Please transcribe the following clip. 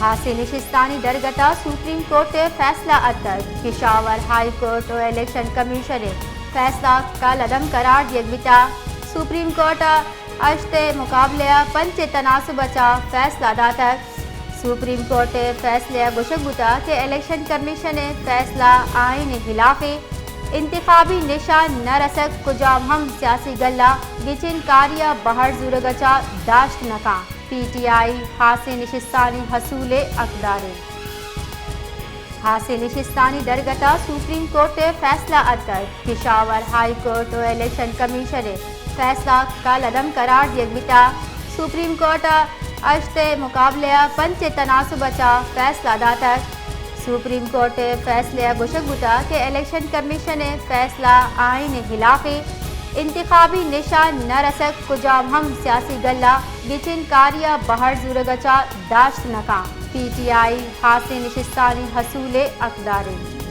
ہاسیں نشستانی درگت ءَ سپریم کورٹ ءِ فیصلہ اتکگ، پشاور ہائی کورٹ ءُ الیکشن کمیشن ءِ فیصلہ ءَ کالعدم قرار دیگ بیتگ۔ سپریم کورٹ ءَ ہشت ءِ مقابلہ ءَ پنچ ءِ تناسب ءَ چہ فیصلہ داتگ۔ سپریم کورٹ ءِ فیصلہ ءَ گوشگ بوتگ کہ الیکشن کمیشن ءِ فیصلہ آئین ءِ ہلاف اِنت، انتخابی نشہ نہ رسگ، کجام ہم سیاسی گلہ گچین کاری ءَ بہر زورگ ءَ چہ داشت نہ کنت۔ پی ٹی آئی ہاسیں نشستانی حصول ءِ حقدار اِنت۔ ہاسیں نشستانی درگت ءَ سپریم کورٹ ءِ فیصلہ اتکگ، پشاور ہائی کورٹ ءُ الیکشن کمیشن ءِ فیصلہ ءَ کالعدم قرار دیگ بیتگ۔ سپریم کورٹ ءَ ہشت ءِ مقابلہ ءَ پنچ ءِ تناسب ءَ چہ فیصلہ داتگ۔ سپریم کورٹ ءِ فیصلہ ءَ گوشگ بوتگ کہ الیکشن کمیشن ءِ فیصلہ آئین ءِ ہلاف اِنت، انتخابی نشہ نہ رسگ، کجام ہم سیاسی گلہ گچین کاری ءَ بہر زورگ ءَ چہ داشت نہ کنت۔ پی ٹی آئی ہاسیں نشستانی حصول ءِ حقدار اِنت۔